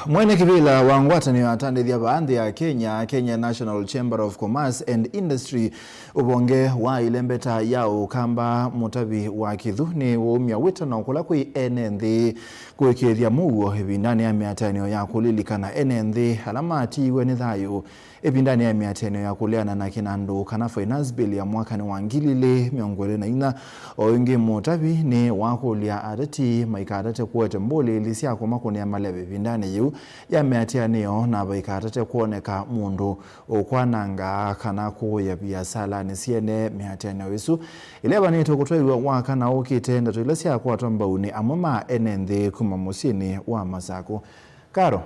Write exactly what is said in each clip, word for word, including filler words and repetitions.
Mwene kĩvĩla wa ngwatanĩo ya atandĩthya vaa nthĩ ya Kenya, Kenya National Chamber of Commerce and Industry, ũvonge wa ĩlembeta ya Ũkamba, Mũtavi wa Kĩthu, nĩ waumya wĩtano kũla kwĩ ene nthĩ kũĩkĩĩthya mũuo ĩvindanĩ ya mĩatĩanĩo ya kũlilikana ene nthĩ ala matiiwe nĩ thayũ ĩvindanĩ ya mĩatĩanĩo ya kũleana na kĩnandũ kana Finance Bill ya mwakanĩ wa ngili ilĩ mĩongo ĩlĩ na inya. O ĩngĩ, Mũtavi nĩ wakũlya ateti maikatate kũete mbũlĩĩli sya kũmakũnĩa maleve ĩvindanĩ yĩu ya mĩatĩanĩo, na vaikatate kwoneka mũndũ ũkwananga kana kũũya viasalanĩ syene mĩatĩanĩo ĩsu ĩla ĩvanĩtwe kũtwaĩw'a wakana ũkĩte. Ndeto ila syakwatwa mbau nĩ amwe ma ene nthĩ kuma mũsyĩnĩ wa Masakũ. Karo.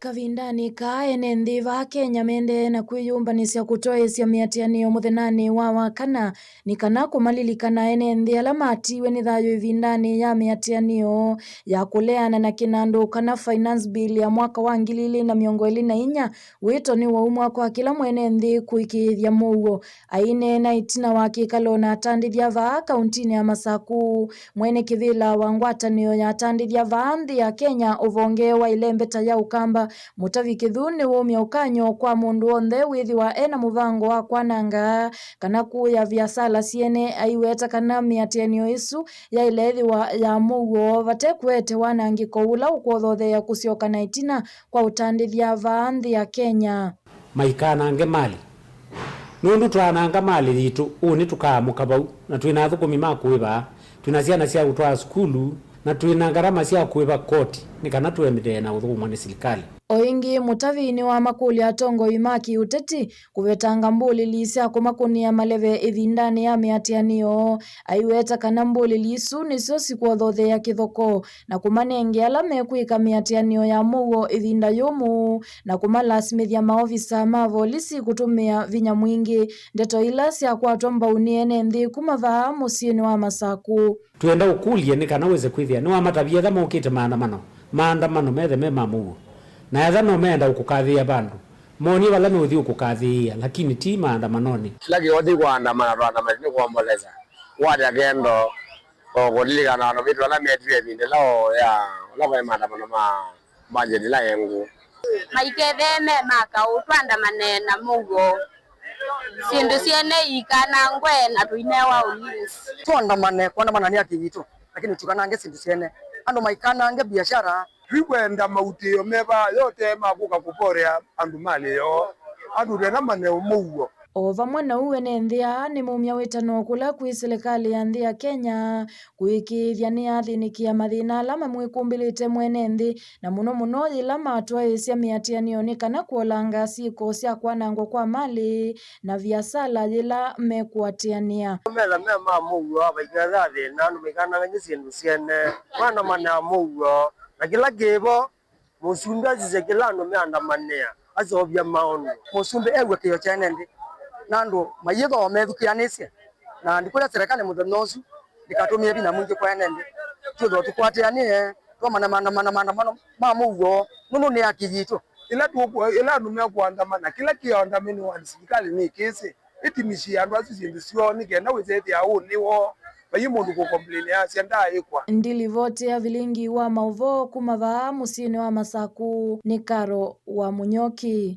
Kavindanĩ kaa, ene nthĩ vaa Kenya mendee na kwĩyũmbanĩsya kũtwaĩĩsya mĩatĩanĩo mũthenyanĩ wa wakana, nĩ kana kũmalilikana ene nthĩ ala matiiwe nĩ thayũ ĩvindanĩ ya mĩatĩanĩo ya kũleana na kĩnandũ kana Finance Bill ya mwaka wa ngili ilĩ na mĩongo ĩlĩ na inya. Wĩto nĩ waumwa kwa kĩla mwene nthĩ kũĩkĩĩthya mũuo. Aineena ĩtina wa kĩkalo na atandĩthya vaa kauntinĩ ya Masakũ, mwene kĩvĩla wa ngwatanĩo ya atandĩthya vaa nthĩ ya Kenya ũvonge wa ĩlembeta ya Ũkamba, Mũtavi Kĩthu, nĩwaumya ũkany'o kwa mũndũ w'onthe wĩthĩwa e na mũvango wa kwananga kana kũũya viasala syene, aiweta kana mĩatĩanĩo ĩsu yaĩle ĩthĩwa ya mũuo vate kũete wanangĩko ũla ũkwothotheea kũsyoka na ĩtina kwa ũtandĩthya vaa nthĩ ya Kenya. Maikanange malĩ. Nũndũ twaananga malĩ yitũ, ũnĩ tũkaamũka vau, na twĩ na athũkũmi ma kũĩva, twĩ na syana sya ũtwaa sukulu, na twĩ na ngarama sya kũĩva koti, nĩ kana tũendee na ũthũkũmwa nĩ silikalĩ. O ĩngĩ, Mũtavi nĩwamakũlya atongoi ma kĩũteti kũvetanga mbũlĩli sya kũmakũnĩa maleve ĩvindanĩ ya mĩatĩanĩo, aiweta kana mbũlĩli isu nĩsyo sikwothotheea kĩthoko na kũmanenge ala mekwĩka mĩatĩanĩo ya mũuo ĩvinda yũmũ, na kũmalasimĩthya maovisa ma volisi kũtũmĩa vinya mwingĩ. Ndeto ila syakwatwa mbau nĩ ene nthĩ kuma vaa mũsyĩnĩ wa Masakũ. Twĩenda ũkũlye nĩ kana wĩse kwĩthĩa nĩwamatavie etha mokĩte maandamano, maandamano methe me ma mũuo, na etha no meenda ũkũkathĩĩa vandũ, monie vala meũthi ũkũkathĩĩa, lakini ti maandamanonĩ. Kĩla kĩũthi kũandamana, twaandamane nĩ kũomboleza, kũatya kendo, o kũlilikana andũ maitũ ala metiwe ĩvinda ĩla o ya, ũla kwaĩ maandamano ma mbanjeti ĩla engu. Maiketheme ma kaũ, twandamane na mũuo. Syĩndũ syene ikanangwe na tũinewa ũlinzi. Twandamane, kwandamana nĩ haki yitũ, lakini tũikanange syĩndũ syene. Andũ maikanange biashara. Tũikwenda mautĩĩo me vaa yote ma kũka kũvorea andũ malĩ yoo. Andũ twenda mane mũuo. O vamwe na ũu, ene nthĩ aa nĩmaumya wĩtano kũla kwĩ silikalĩ ya nthĩ ya Kenya kũĩkĩĩthya nĩyathĩnĩkĩa mathĩna ala mamwĩkũmbĩlĩte mwene nthĩ, na mũno mũno yĩla matwaĩĩsya mĩatĩanĩo nĩ kana kũolanga syĩko sya kwanangwa kwa malĩ na viasala yĩla mekũatĩanĩa. Metha me ma mũuo, vaiketha thĩna, andũ maikanangany'e syĩndũ syene, maandamanaa mũuo, na kĩla kĩvo, mũsumbĩ asisye kĩla andũ meandamanĩa, aseũvya maũndũ. Mũsumbĩ ew'a kĩĩo kya ene nthĩ, na andũ mayĩthwa o methukĩanĩsye, na ndikũlya serikali mũthenya ũsu ndikatũmĩe vinya mwingĩ kwa ene nthĩ. Twĩthwa tũkwatĩanĩe, twamana maandamano, maandamano ma mũuo, nũndũ nĩ haki yitũ. Ĩla tũkũ-, ĩla andũ mekũandamana, kĩla kĩandamĩnĩwa nĩ silikalĩ nĩ kĩsĩ. Ĩtimisye andũ asu syĩndũ syoo nĩ kenda wĩsethĩa ũnĩ woo, vaiĩ mũndũ kũkomplainĩasya ndaaĩkwa. Ndilivoti ya vilingi wa maũvoo kuma vaa mũsyĩnĩ wa Masakũ nĩ Karo wa Mũnyoki.